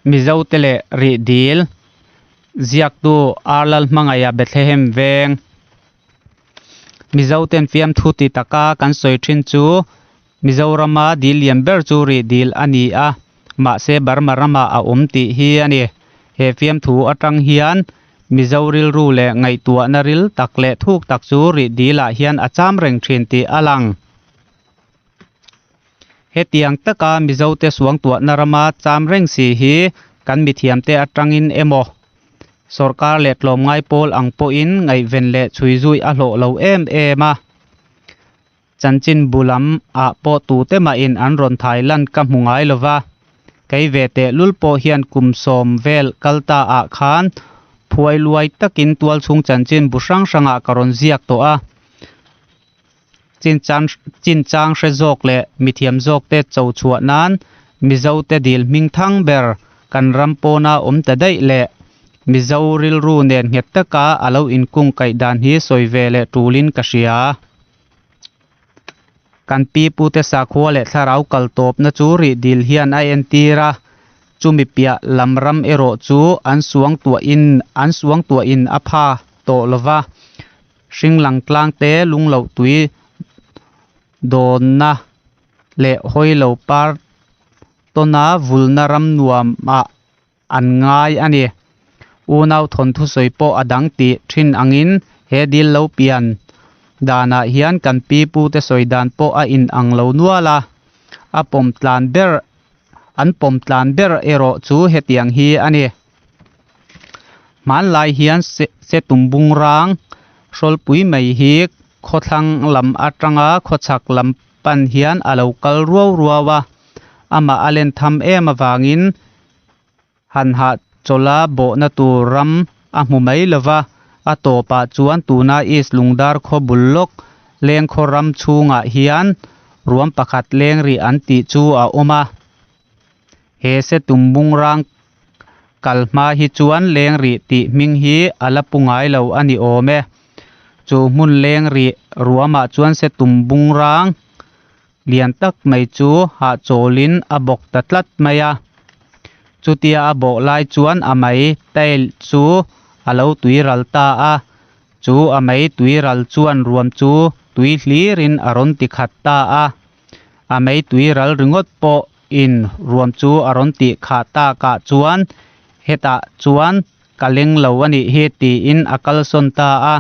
Mizote leh Rih Dil, Ziaktu R Lalhmangaia Bethlehem Veng. Mizoten fiamthu ti taka kan sawi thin chu Mizorama dil lian ber chu Rih Dil a ni a, mahse Burma ramah a awm tih hi a ni. He fiamthu atang hian Mizo rilru leh ngaihtuahna ril tak leh thuk tak chu Rih Dilah hian a cham reng thin tih a lang. Hetiang taka Mizote suangtuahna rama cham reng si hi kan mithiamte atangin emaw, sawrkar leh tlawmngai pawl ang pawhin ngaihven leh chhui zui a hlawh lo em em a. Chanchin bu lam ah pawh tute mahin an rawn thai lan ka hmu ngai lo va. Kei ve tehlul pawh hian kum sawm vel kal ta ah khan phuai luai takin tualchhung chanchin bu hrang hrangah ka rawn ziak tawh a. Chinchang hre zawk leh mithiam zawkte cho chhuah nan Mizote dil hming thang ber kan ram pawna awm ta daih leh Mizo rilru nen nghet taka a lo inkung kaih dan hi sawi ve leh tulin ka hria. Kan pi pute sakhua leh thlarau kal tawpna chu rih dil hian a entir a, chumi piah lam ram erawh chu an suangtuahin an suangtuahin a pha tawh lova. Hringlang tlang te lungloh tui dawnna leh hawilo par tawna vulna ram nuam ah an ngai a ni. Unau thawnthu sawi pawh a dang tih thin angin he dil lo pian danah hian kan pi pu te sawi dan pawh a in ang lo nual a, a pawm tlan ber an pawm tlan ber erawh chu hetiang hi a ni. Hmanlai hian se tum bung rang hrawlpui mai hi khawthlang lam atanga khawchhak lam pan hian a lo kal ruau ruau a, amah a len tham em avangin han hahchawlha bawhna tur ram a hmu mai lo va, a tawpah chuan tuna East Lungdar khaw bul lawk lengkhaw ram chhungah hian ruam pakhat leng rih an tih chu a awm a. He se tum bung rang Kal hma hi chuan leng rih tih hming hi a la pu ngai lo a ni awm e. Chu hmun leng rih ruamah chuan se tum bung rang lian tak mai chu hahchawlin a bawk ta tlat mai a. Chutia a bawh lai chuan a mei tail chu a lo tui ral ta a. Chu a mei tui ral chuan ruam chu tui hlirin a rawn ti khat ta a. A mei tui ral ringawt pawh in ruam chu a rawn tih khah tak ah chuan hetah chuan ka leng lo a nih hi tiin a kalsawn ta a.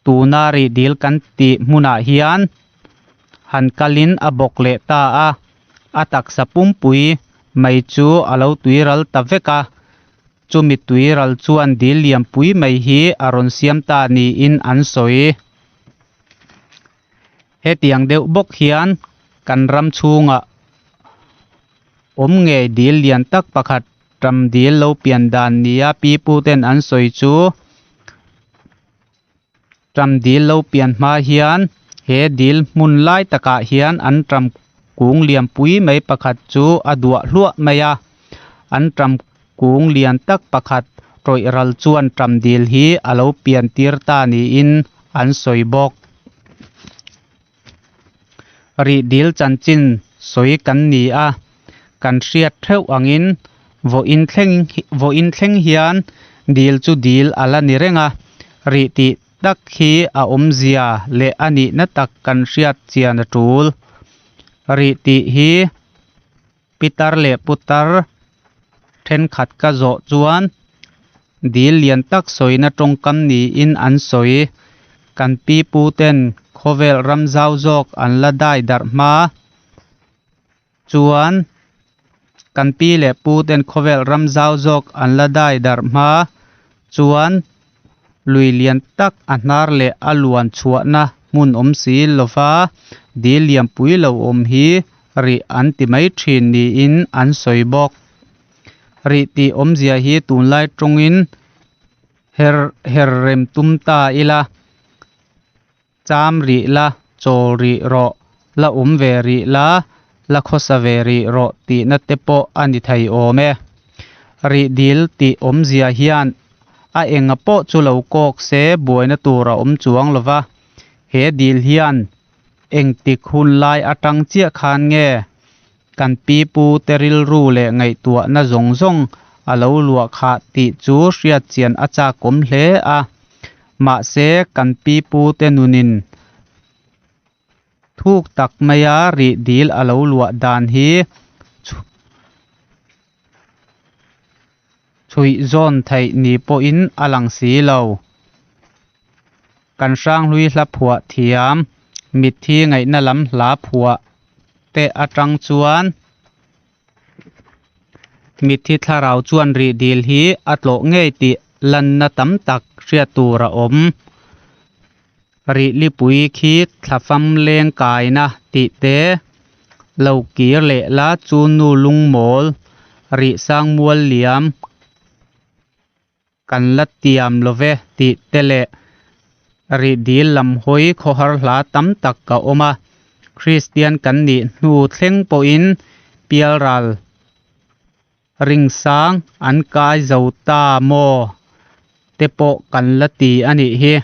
Tuna rih dil kan tih hmunah hian han kalin a bawk leh ta a, a taksa pumpui mai chu a lo tui ral ta vek a, chumi tui ral chuan dil lianpui mai hi a rawn siam ta niin an sawi. Hetiang deuh bawk hian kan ram chhungah awm ngei dil lian tak pakhat ram dil lo pian dan nia pi pu ten an sawi chu ram dil lo pian hma hian he dil hmun lai takah hian an ram kung lian pui mai pakhat chu a duah hluah mai a an ram kung lian tak pakhat tawih ral chuan ram dil hi a lo pian tir ta niin an sawi bawk. Rih dil chanchin sawi kan ni a, kan hriat theuh angin vawiin thleng vawiin thleng hian dil chu dil a la ni reng a, rih tih tak hi a awmzia leh a nihna tak kan hriat chian a tul. Rih tih hi Pitar leh putar thenkhat ka zawh chuan dil lian tak sawina tawngkam niin an sawi. Kan pi pu ten khawvel ram zau zawk an la dai darh hma chuan kan pi leh pu ten khawvel ram zau zawk an la dai darh hma chuan lui lian tak a hnar leh a luan chhuahna hmun awm si lova dil lianpui lo awm hi rih an ti mai thin niin an sawi bawk. Rih tih awmzia hi tunlai tawngin her her rem tum ta ila, cham rih la, chawl rih rawh, la awm ve rih la, la khawsa ve rih rawh tihna te pawh a ni thei awm e. Rih dil tih awmzia hian a enga pawh chu lo kawk se buaina tur a awm chuang lo va, he dil hian engtik hun lai atang chiah khan nge? Kan pi pu te rilru leh ngaihtuahna zawng zawng a lo luah khah tih chu hriat chian a chakawm hle a. Mahse, kan pi pu te nunin thuk tak maia rih dil a lo luah dan hi chhuih zawn theih ni pawhin a lang si lo. Kan hranghlui hla phuah thiam, mitthi ngaihna lam hla phuah te atang chuan mitthi thlarau chuan rih dil hi a tlawh ngei tih lanna tam tak hriat tur a awm. Rih lipui khi thlafam leng kaina tih te lo kir leh la chu nu lungmawl rih sang mual liam Kan la tiam lo ve tih te leh rih dil lam hawi khawhar hla tam tak a awm a, Kristian kan nih hnu thleng pawhin pialral ringsang an kai zo ta maw te pawh kan la ti a nih hi.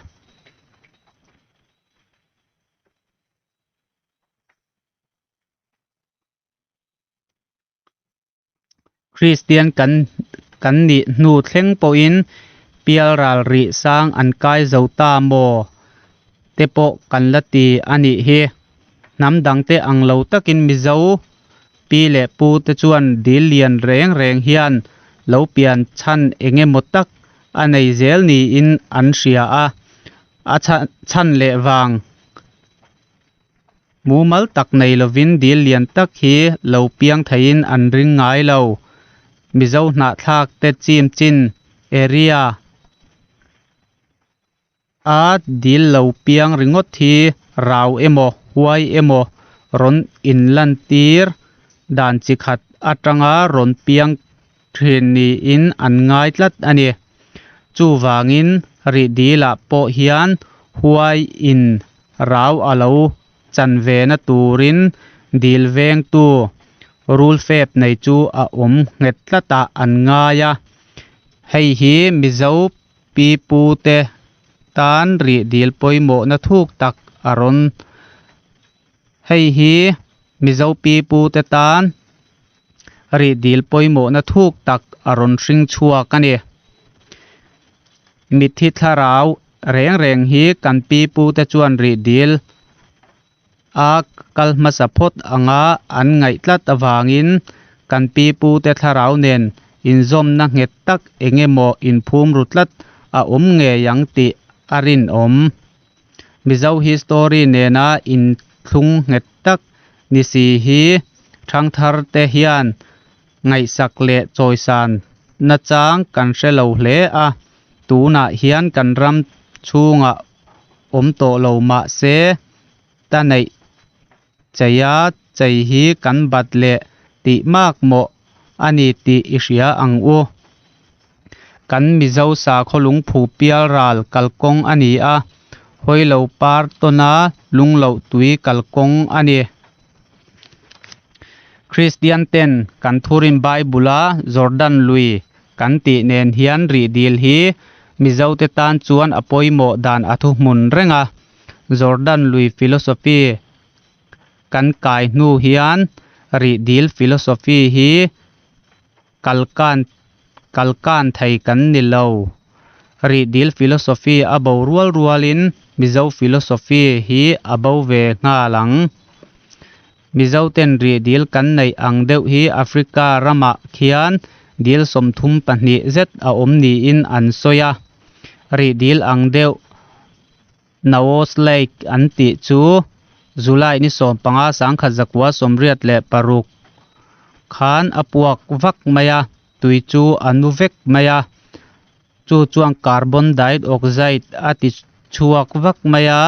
Kristian kan kan nih hnu thleng pawhin pialral rih sang an kai zo ta maw te pawh kan la ti a nih hi. Hnam dangte ang lo takin Mizo pi leh pu te chuan dil lian reng reng hian lo pian chhan eng emaw tak a nei zel niin an hria a, a chhan leh vang. Mumal tak nei lovin dil lian tak hi lo piang theiin an ring ngai lo. Mizo hnahthlak te chim chin area a dil lo piang ringawt hi rau emaw huai emaw rawn inlantir dan chi khat atanga rawn piang thin niin an ngai tlat a ni. Chuvangin rih dilah pawh hian huai in rau a lo chan ve na turin dil vengtu rul fep nei chu a awm nghet tlatah an ngai a. Hei hi Mizo pi pu te tan rih dil pawimawhna thuk tak a rawn Hei hi Mizo pi pu te tan rih dil pawimawhna thuk tak a rawn hring chhuak a ni. Mitthi thlarau reng reng hi kan pi pu te chuan rih dil a kal hmasa phawt anga an ngaih tlat avangin kan pi pu te thlarau nen inzawmna nghet tak eng emaw inphum ru tlat a awm ngei ang tih a rinawm. Mizo history nena inthlung nghet tak ni si hi thangthar te hian ngaihsak leh chawisan nachang kan hre lo hle a, tunah hian kan ram chhungah awm tawh lo mah se ta neih cheia chei hi kan bat leh tih mak mawh a ni tih i hria ang u. Kan Mizo sakhaw lungphu pialral kalkawng a ni a, hawilo par tawna lungloh tui kalkawng a ni. Kristian ten kan thurin Bible-a Jordan lui kan tih nen hian rihdil hi Mizote tan chuan a pawimawh dan a thuhmun reng a. Jordan lui philosophy kan kai hnu hian rihdil philosophy hi Kalkan kalkan thei kan ni lo. Rihdil philosophy a bo rual rualin Mizo philosophy hi a bo ve nghal ang. Mizoten rihdil kan neih ang deuh hi Africa ramah khian dil 32 zet a awm niin an sawi a. Rihdil ang deuh Naos Lake an tih chu July ni 15 1986 khan a puak vak mai a, tui chu a nu vek mai a, chu chuan carbon dioxide a ti chhuak vak mai a,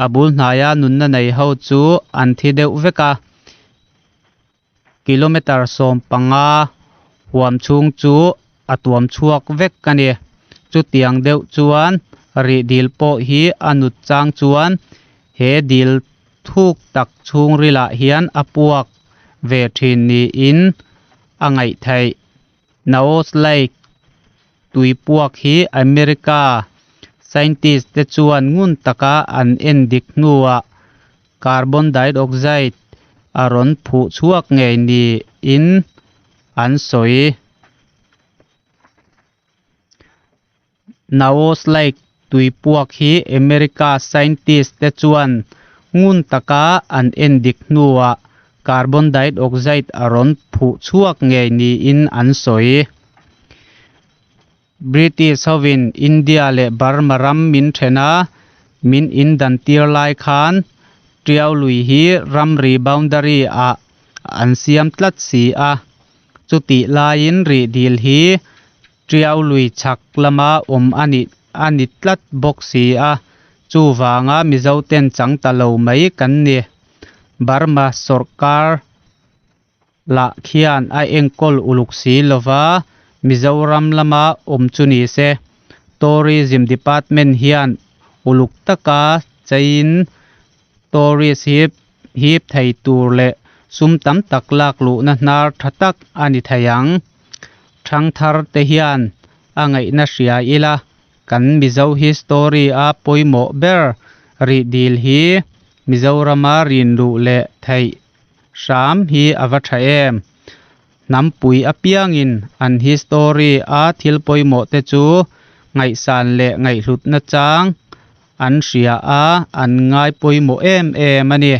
a bul hnaia nunna nei ho chu an thi deuh vek a. Kilometre 15 huam chhung chu a tuam chhuak vek a ni. Chutiang deuh chuan rih dil pawh hi a nut chang chuan he dil thuk tak chhungrilah hian a puak ve thin niin a ngaih theih. Naos Lake tui puak hi America scientist te chuan ngun taka an en dik hnuah carbon dioxide. A rawn phuh chhuak ngei niin an sawi. Naos Lake tui puak hi America scientist te chuan ngun taka an en dik hnuah carbon dioxide a rawn phuh chhuak ngei niin an sawi. British hovin India leh Burma ram min then a, min indan tir lai khan Tiau lui hi ramri boundary ah an siam tlat si a, chutih laiin rihdil hi Tiau lui chhak lama awm a nih a ni tlat bawk si a, chuvanga Mizoten chang ta lo mai kan ni. Burma sawrkar lah khian a enkawl uluk si lova Mizoram lama awm chu ni se, Tourism Department hian uluk taka cheiin tourist hip hip thei tur leh sum tam tak lak luhna hnar tha tak a ni thei ang. Thangthar te hian a ngaihna hria ila kan Mizo history a pawimawh ber rih dil hi Mizorama rin luh leh theih hram hi a va tha em. Hnampui apiangin an history a thil pawimawh te chu ngaihsan leh ngaihhlutna chang an hria a, an ngai pawimawh em em a ni.